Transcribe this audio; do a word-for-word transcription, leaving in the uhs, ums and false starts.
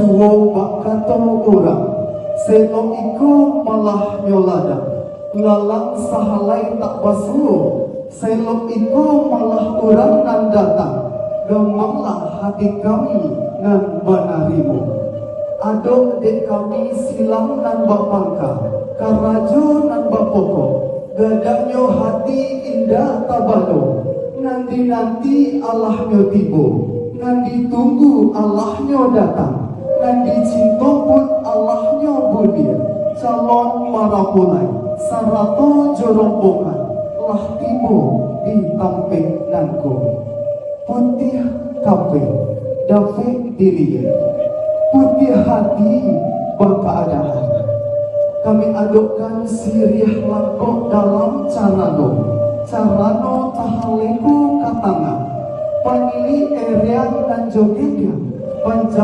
Suwo bak kato urang, saelok iko malah nyo ladang, lalang sahalai tak basuwo, saelok iko malah urang nan datang, gamanglah hati kami nan banarimo. Adok dek kami silang nan bapangka, karajo nan bapokok, gadangnyo hati indak tabalo, nan dinanti alahnyo tibo, nan ditunggu alahnyo datang, nan dicinto pun alahnyo buliah, calon marapulai, sarato jo rombongan lah tibo di tampek nangko. Putiah kapeh dapek diliek, putiah hati bakaadaan. Kami adokkan siriah langkok dalam carano, carano tahaleko ka tangah, paniliak ereang nan jo gendiang, panja-